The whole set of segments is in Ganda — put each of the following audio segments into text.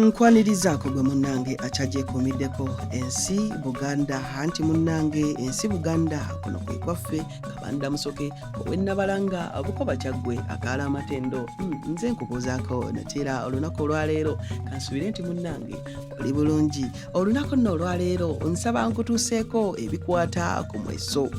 Nkwanirizaako gwe munnange akyagyekuumiddeko ensi Buganda, anti munnange ensi Buganda kuno kwe kwaffe. Kabanda Musoke ow'Ennabalanga, Obukoba, Kyaggwe, akaala amatendo. Nze nkubuuzaako nateera olunaku olwaleero. Kansuubire nti munnange oli bulungi. Olunaku nno olwaleero nsaba nkutuuseeko ebikwata ku mweso.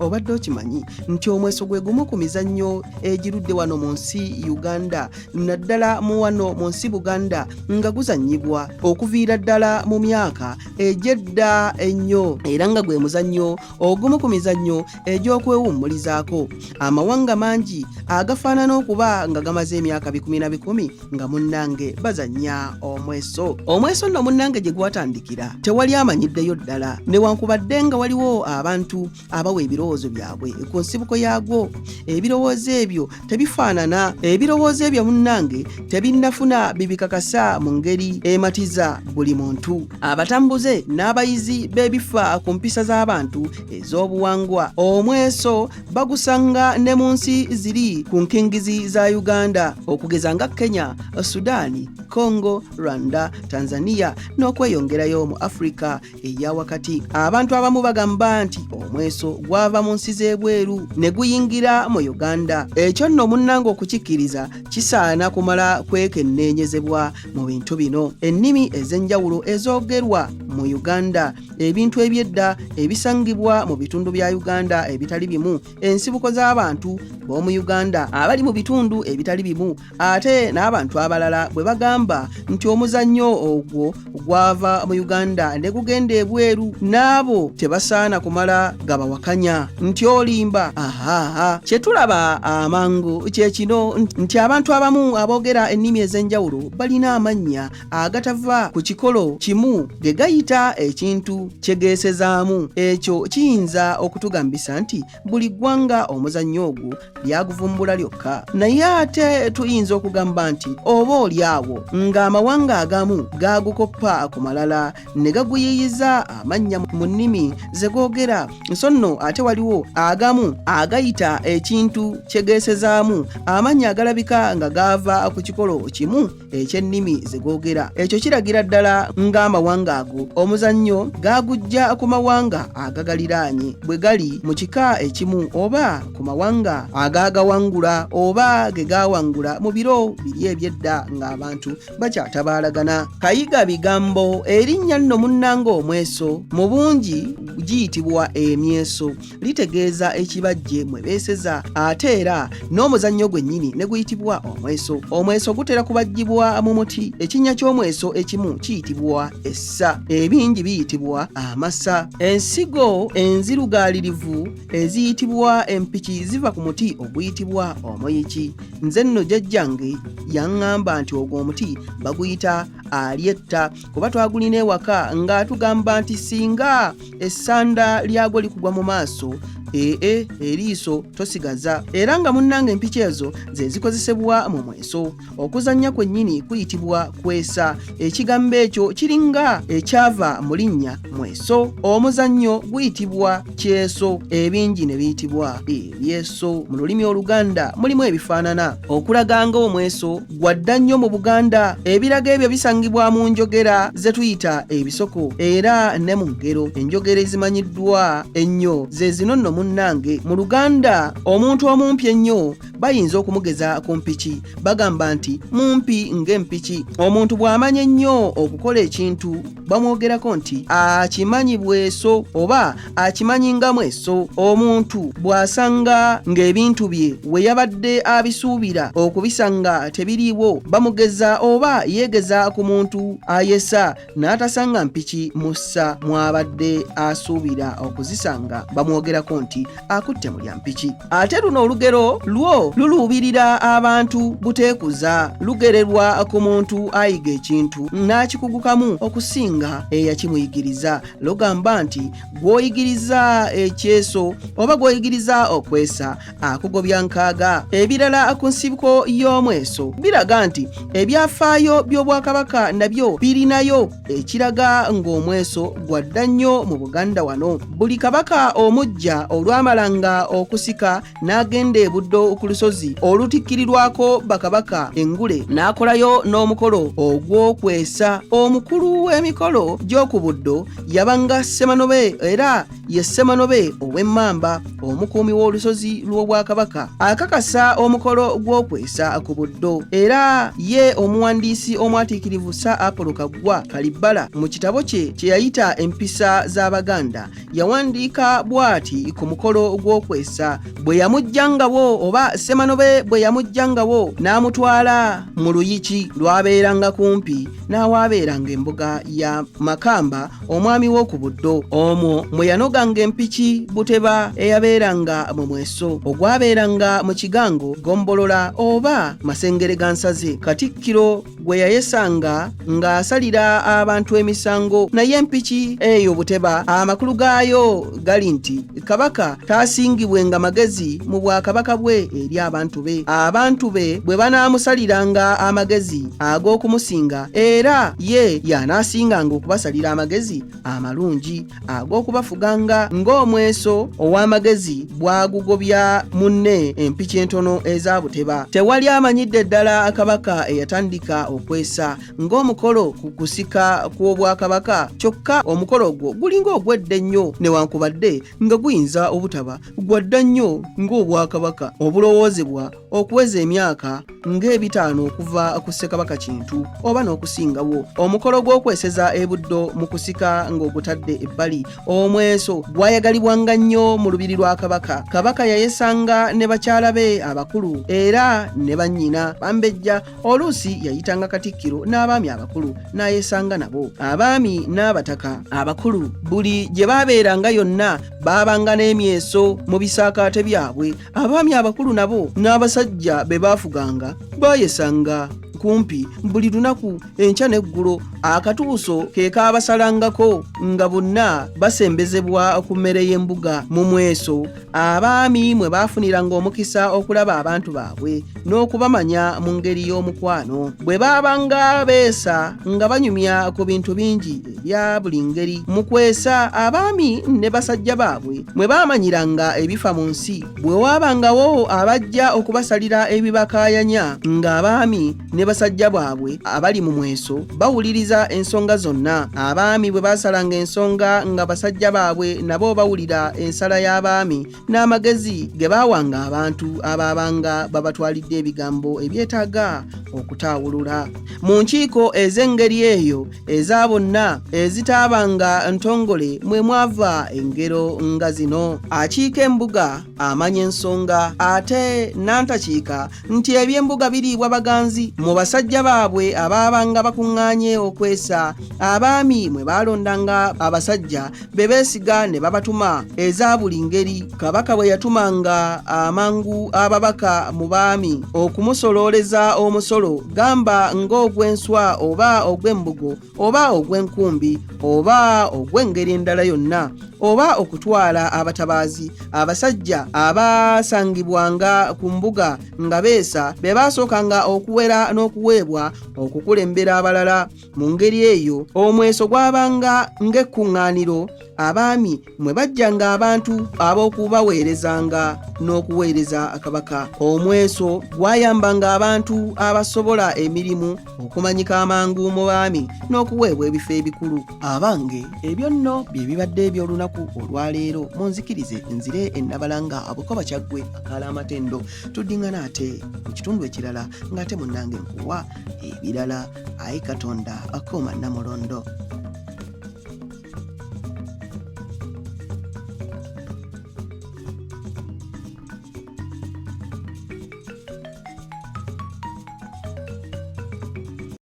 Obadde okimanyi nti omweso gwe gumu ku mizannyo egirudde wano mu nsi Uganda, naddala mu wano mu nsi Buganda, nga guzannyibwa okuviira ddala mu myaka egy'edda ennyo, era nga gwe muzannyo ogumu ku mizannyo egy'okwewummulizaako amawanga mangi agafaanana okuba nga gamaze emyaka bikumi na bikumi nga munnange bazannya omweso? Omweso nno munnange gye gwatandikira tewali amanyiddeyo ddala, newankubadde nga waliwo abantu abawa ebirowoozo byabwe ku nsibuko yaagwo. Ebirowoozo ebyo tebifaanana. Ebirowoozo ebyo munnange tebinnafuna bibikakasa mu ngeri ematiza buli muntu. Abatambuze n'abayizi b'ebifa ku mpisa z'abantu ez'obuwangwa, omweso bagusanga ne mu nsi ziri ku nkingizi za Uganda, okugeza nga Kenya, Sudaani, Congo, Rwanda, Tanzania n'okweyongerayo mu Afirika eya wakati. Abantu abamu bagamba nti omweso gwava mu nsi z'ebweru ne guyingira mu Uganda. Ekyo nno munnange okukikkiriza kisaana kumala kwekenneenyezebwa mu bintu bino: ennimi ez'enjawulo ezoogerwa mu Uganda, ebintu eby'edda ebisangibwa mu bitundu bya Uganda ebitali bimu, ensibuko z'abantu b'omu Uganda abali mu bitundu ebitali bimu, ate n'abantu abalala bwe bagamba nti omuzannyo ogwo gwava mu Uganda ne gugenda ebweru, n'abo tebasaana kumala gabawakanya nti olimba. Ahaha, kye tulaba amangu kye kino nti abantu abamu aboogera ennimi ez'enjawulo balina amannya agatava ku kikolo kimu ge gayita ekintu kye geesezaamu. Ekyo kiyinza okutugambisa nti buli ggwanga omuzannyo ogwo lyaguvumbula lyokka, naye ate tuyinza okugamba nti oba oli awo ng'amawanga agamu gaagukoppa ku malala ne gaguyiiyiza amannya mu nnimi ze googera. So nno ate waliwo agamu agayita ekintu kye geesezaamu amannya agalabika nga gaava ku kikolo kimu eky'ennimi ze googera. Ekyo kiragira ddala ng'amawanga ago omuzannyo gaagujja ku mawanga agagaliraanye bwe gali mu kika ekimu, oba ku mawanga agaagawangula oba ge gaawangula mu biro biri eby'edda ng'abantu bakyatabaalagana. Kayiga bigambo. Erinnya nno munnanga omweso mu bungi giyitibwa emyeso, litegeeza ekibajje mwe beeseza, ate era n'omuzannyo gwennyini ne guyitibwa omweso. Omweso gutera kubajjibwa mu muti. Ekinnya ky'omweso ekimu kiyitibwa essa, ebingi biyitibwa amasa. Ensigo enzirugaalirivu eziyitibwa empiki ziva ku muti oguyitibwa omuyiki. Nze nno jjajjange yaŋŋamba nti ogwo omuti baguyita alyetta, kuba twagulina ewaka, ng'atugamba nti singa essanda lyagwo likugwa mu maaso, ee eriiso tosigaza. Era nga munnange empiki ezo ze zikozesebwa mu mweso. Okuzannya kwennyini kuyitibwa kwesa. Ekigambo ekyo kiringa ekyava mu linnya mweso. Omuzannyo guyitibwa kyeso, ebingi ne biyitibwa ebyeso. Mu lulimi Oluganda mulimu ebifaanana okulaga ng'omweso gwadda nnyo mu Buganda. Ebirago ebyo bisangibwa mu njogera ze tuyita ebisoko era ne mu ngero. Enjogera ezimanyiddwa ennyo ze zino nno munnange. Mu Luganda omuntu omumpi ennyo bayinza okumugeza ku mpiki. Bagamba nti mumpi ng'empiki. Omuntu bw'amanya ennyo okukola ekintu bamwogerako nti akimanyi bweso oba akimanyi nga mweso. Omuntu bw'asanga ng'ebintu bye we yabadde abisuubira okubisanga tebiriiwo, bamugeza oba yeegeza ku muntu ayesa n'atasanga mpiki mussa mw'abadde asuubira okuzisanga, bamwogerako nti akutte mu lya mpiki. Ate luno olugero lwo luluubirira abantu buteekuza. Lugererwa ku muntu ayiga ekintu n'akikugukamu okusinga. nga eyakimuyigiriza. Lugamba nti gw'oyigiriza ekyeso oba gw'oyigiriza okwesa akugobya nkaaga. Ebirala ku nsibuko y'omweso biraga nti ebyafaayo by'Obwakabaka nabyo birinayo ekiraga ng'omweso gwadda nnyo mu Buganda wano. Buli kabaka omuggya olwamalanga okusika n'agenda e Buddo ku lusozi olutikkirirwako bakabaka engule n'akolayo n'omukolo ogw'okwesa. Omukulu w'emikolo gy'oku Buddo yabanga Ssemanobe era ye Ssemanobe ow'Emmamba, omukuumi w'olusozi lw'Obwakabaka, akakasa omukolo gw'okwesa ku Buddo. Era ye omuwandiisi omwatiikirivu Sir Apollo Kaggwa Kalibbala mu kitabo kye kye yayita Empisa z'Abaganda yawandiika bw'ati ku mukolo gw'okwesa: bwe yamugjangawo oba Ssemanobe bwe yamugjangawo n'amutwala mu luyiki lwabeeranga kumpi n'awaabeeranga embuga ya Makamba omwami w'oku Buddo, omwo mwe yanoganga empiki Buteba eyabeeranga mu mweso ogwabeeranga mu Kigango, Ggombolola oba Masengere ga Nsaze, Katikkiro gwe yayesanga ng'asalira abantu emisango. Naye empiki eyo Buteba amakulu gaayo gali nti Kabaka taasingibwenga magezi mu bwakabaka bwe eri abantu be. Abantu be bwe banaamusaliranga amagezi ag'okumusinga, era ye y'anaasinganga okubasalira amagezi amalungi ag'okubafuganga, ng'omweso ow'amagezi bw'agugobya munne empiki entono eza Buteba. Tewali amanyidde ddala Kabaka eyatandika okwesa ng'omukolo ku kusika kw'Obwakabaka, kyokka omukolo ogwo gulinga ogw'edda ennyo, newankubadde nga guyinza obutaba gwa dda nnyo ng'Obwakabaka obulowoozebwa okuweza emyaka ng'ebitaano okuva ku Ssekabaka Kintu oba n'okusingawo. Omukolo gw'okweseza e Buddo mu kusika ng'ogutadde ebbali, omweso gwayagalibwanga nnyo mu lubiri lwa Kabaka. Kabaka yayesanga ne bakyala be abakulu era ne bannyina bambejja. Oluusi yayitanga Katikkiro n'abaami abakulu n'ayesanga nabo. Abaami n'abataka abakulu buli gye baabeeranga yonna baabanga n'emyeso mu bisaakaate byabwe. Abaami abakulu nabo n'abasajja be baafuganga baayesanga kumpi buli lunaku enkya n'eggulo. Akatuuso ke kaabasalangako nga bonna basembezebwa ku mmere y'embuga. Mu mweso abaami mwe baafuniranga omukisa okulaba abantu baabwe n'okubamanya mu ngeri y'omukwano. Bwe baabanga beesa nga banyumya ku bintu bingi ebya buli ngeri. Mu kwesa abaami ne basajja baabwe mwe baamanyiranga ebifa mu nsi. Bwe waabangawo abajja okubasalira ebibakaayanya, ng'abaami ne basajja baabwe abali mu mweso bawuliriza ensonga zonna. Abaami bwe baasalanga ensonga nga basajja baabwe nabo bawulira ensala y'abaami n'amagezi ge baawanga abantu abaabanga babatwalidde ebigambo ebyetaaga okutaawulula. Mu nkiiko ez'engeri eyo eza bonna ezitaabanga ntongole mwe mwava engero nga zino: Akiika embuga amanya ensonga, ate nantakiika nti eby'embuga biriibwa baganzi. Mu basajja baabwe abaabanga bakuŋŋaanye okwesa, abaami mwe baalondanga abasajja be beesiga ne babatuma eza buli ngeri. Kabaka bwe yatumanga amangu ababaka mu baami okumusolooleza omusolo, gamba ng'ogw'enswa oba ogw'embugo oba ogw'enkumbi oba ogw'engeri endala yonna, oba okutwala abatabaazi, abasajja abaasangibwanga ku mbuga nga beesa be baasookanga okuwera n'okuweebwa okukulembera abalala. Mu ngeri eyo omweso gwabanga ng'ekkuŋŋaaniro abaami mwe bajjanga abantu ab'okubaweerezanga n'okuweereza Kabaka. Omweso gwayambanga abantu abasobola emirimu okumanyika amangu mu baami n'okuweebwa ebifo ebikulu. Abange, ebyo nno bye bibadde eby'olunaku olwaleero. Munzikirize nzire e Nabalanga, Bukoba, Kyaggwe, akaala amatendo. Tuddiŋŋana ate mu kitundu ekirala ng'ate munnange nkuwa ebirala. Ayi Katonda akuuma Nnamulondo.